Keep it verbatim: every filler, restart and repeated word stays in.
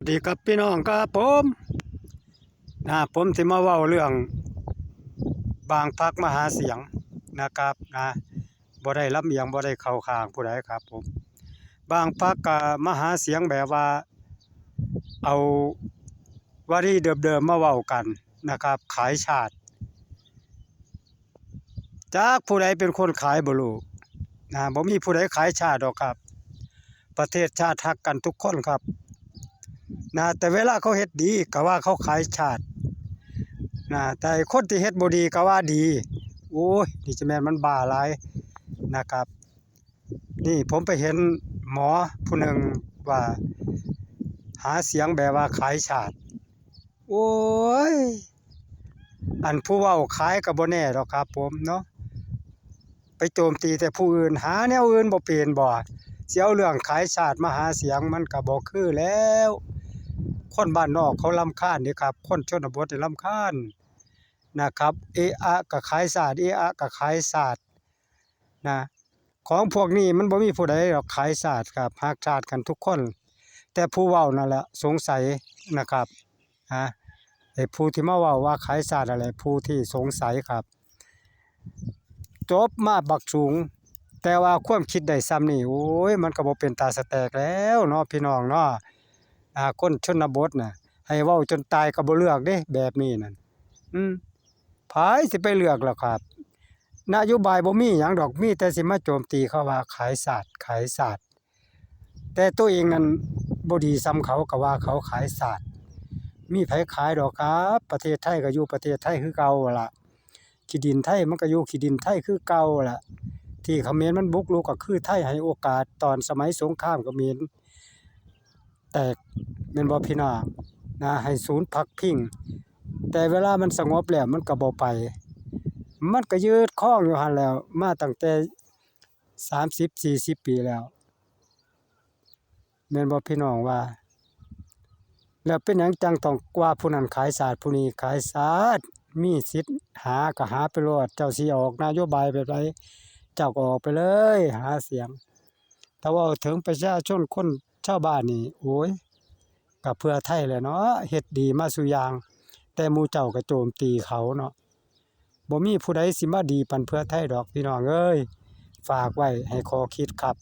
สวัสดีครับพี่น้องครับผม นะ ผมสิมาเว้าเรื่องบางพรรคมาหาเสียงนะครับ นะ บ่ได้ลำเอียง บ่ได้เข้าข้างผู้ใดครับผม บางพรรคก็มาหาเสียงแบบว่า เอาวลีเดิมๆมาเว้ากันนะครับ ขายชาติ จักผู้ใดเป็นคนขายบ่รู้ นะ บ่มีผู้ใดขายชาติดอกครับ ประเทศชาติฮักกันทุกคนครับ นะ แต่เวลาเขาเฮ็ดดีก็ว่าเขาขายชาติ นะ แต่คนที่เฮ็ดบ่ดีก็ว่าดี โอ้ย นี่จะแม่นมันบ้าหลายนะครับ นี่ผมไปเห็นหมอผู้หนึ่งว่า หาเสียงแบบว่าขายชาติ โอ้ย อันผู้เว้าขายก็บ่แน่ดอกครับผมเนาะ ไปโจมตีแต่ผู้อื่น หาแนวอื่นบ่เป็นบ่ สิเอาเรื่องขายชาติมาหาเสียง มันก็บ่คือแล้ว คนบ้านนอกเขารำคาญเด้ครับ คนชนบทนี่รำคาญนะครับ เอะอะก็ขายชาติ เอะอะก็ขายชาติ นะ ของพวกนี้มันบ่มีผู้ใดดอกขายชาติครับ ฮักชาติกันทุกคน แต่ผู้เว้านั่นแหละสงสัยนะครับ ฮะ ไอ้ผู้ที่มาเว้าว่าขายชาตินั่นแหละผู้ที่สงสัยครับ จบมาบักสูง แต่ว่าความคิดได้ส่ำนี้ โอ้ย มันก็บ่เป็นตาสะแตกแล้วเนาะพี่น้องเนาะ อ่า คนชนบทน่ะ ให้เว้าจนตายก็บ่เลือกเด้ แบบนี้นั่น อืม ไผสิไปเลือกล่ะครับ นโยบายบ่มีหยังดอก มีแต่สิมาโจมตีเขาว่าขายชาติ ขายชาติ แต่ตัวเองนั่นบ่ดีส่ำเขา ก็ว่าเขาขายชาติ มีไผขายดอกครับ ประเทศไทยก็อยู่ประเทศไทยคือเก่าหั่นล่ะ ขี้ดินไทยมันก็อยู่ขี้ดินไทยคือเก่าหั่นล่ะ ที่เขมรมันบุกรุกก็คือไทยให้โอกาสตอนสมัยสงครามเขมรแตก แม่นบ่พี่น้อง นะ ให้ศูนย์พักพิง แต่เวลามันสงบแล้วมันก็บ่ไป มันก็ยึดครองอยู่หั่นแหล้ว มาตั้งแต่สามสิบ สี่สิบ ปีแล้ว แม่นบ่พี่น้องว่า แล้วเป็นหยังจั่งต้องว่าผู้นั้นขายชาติ ผู้นี้ขายชาติ มีสิทธิ์หาก็หาไปโลด เจ้าสิออกนโยบายแบบใด เจ้าก็ออกไปเลย หาเสียง แต่เว้าถึงประชาชนคนชาวบ้านนี่ โอ้ย ก็เพื่อไทยแหละเนาะ เฮ็ดดีมาซุอย่าง แต่หมู่เจ้าก็โจมตีเขาเนาะ บ่มีผู้ใดสิมาดีปานเพื่อไทยดอกพี่น้องเอ้ย ฝากไว้ให้ข้อคิดครับ